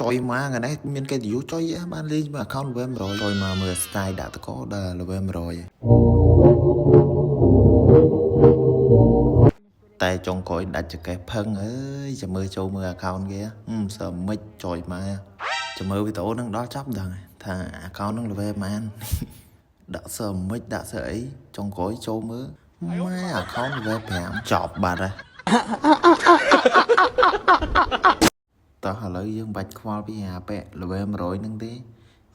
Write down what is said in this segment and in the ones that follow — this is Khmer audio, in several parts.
ចុយមកថ្ងៃនេះមានកិត្តិយសចុយបានលេងមួយ account level 100ចុយមកមើល style ដាក់តកដល់ level 100តែចុងក្រោយដាច់ចកេះផឹងអើយចាំមើលចូលមើល account គេហឹមសើមិចចុយមកចាំមើលវីដេអូនឹងដល់ចប់ដឹងថា account នឹង level ប៉ុន្មានដាក់សើមិចដាក់សើអីចុងក្រោយចូលមើលម៉ែ account level 5ចប់បាត់ហើយ តោះឥឡូវយើងបាច់ខ្វល់ពីអាពាក់ level 100ហ្នឹងទេ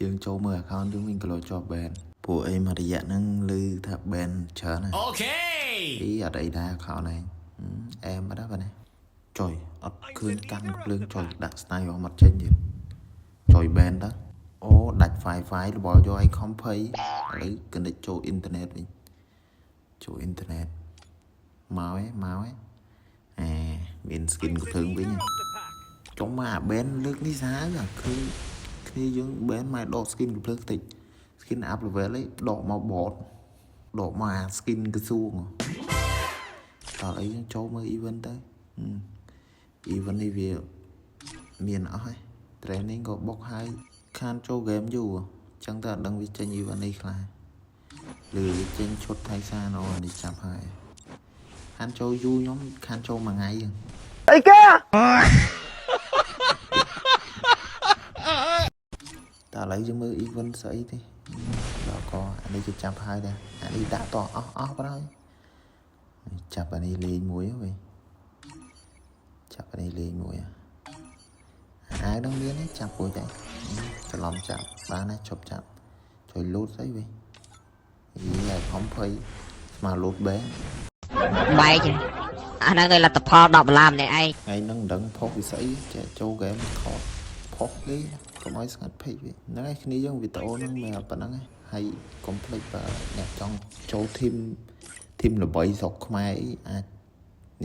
យើងចូលមើល account យើងវិញគីឡូជាប់ ban ពួកអីមួយរយៈហ្នឹងឮថា ban ច្រើនណាស់ Okay. អីអត់អីដែរ account ឯងអែមអត់ដែរបាទនេះចុយអត់ឃើញកាន់កំភ្លើងចុយដាក់ style មកអត់ចេញទៀតចុយ ban តើអូដាច់ Wi-Fi របល់យកអីខំភ័យឥឡូវ connect ចូលអ៊ីនធឺណិតវិញចូលអ៊ីនធឺណិតមកឯមកឯអែមាន skin កំភ្លើងវិញហ៎ ចុងមកអា ban លើកនេះសាហាវអាឃើញគ្នាយើង ban មកដក skin កំភ្លើងតិច skin up level ឯងដកមក bot ដកមកអា skin ក្រសួងតោះអីយើងចូលមើល event ទៅហឹម event នេះវាមានអស់ហើយ training ក៏បុកហើយខានចូល game យូរចឹងតែអត់ដឹងវាចេញ event នេះខ្លះឬវាចេញឈុតថៃសានអូអានេះចាប់ហើយខានចូលយូរខ្ញុំខានចូលមួយថ្ងៃហ្នឹង អីគេ តើឥឡូវយើងមើល event ស្អីទេដល់ក៏អានេះគេចាប់ហើយដែរអានេះដាក់តអស់អស់ប្រហើយចាប់អានេះលេងមួយវិញចាប់អានេះលេងមួយអាវនឹងមានទេចាប់រួចដែរច្រឡំចាប់បានណាជប់ចាប់ជួយលូតស្អីវិញយីអាខំភ័យស្មើលូតបែ បែកអាហ្នឹងគឺលទ្ធផល10ដុល្លារម្នាក់ឯង ថ្ងៃហ្នឹងមិនដឹងផុសវិស័យចេះចូលហ្គេមថតផុសគេកុំឲ្យស្ងាត់ពេកវិញហ្នឹងហើយគ្នាយើងវីដេអូហ្នឹងមានតែប៉ុណ្្នឹងឯងហើយកុំភ្លេចបើអ្នកចង់ចូល team team ល្បីស្រុកខ្មែរអីអាច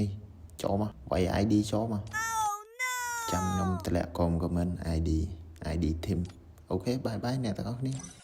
នេះចូលមកវាយ ID ចូលមកចាំខ្ញុំតម្លាក់កុំ comment ID ID team OK bye bye អ្នកទាំងអស់គ្នា។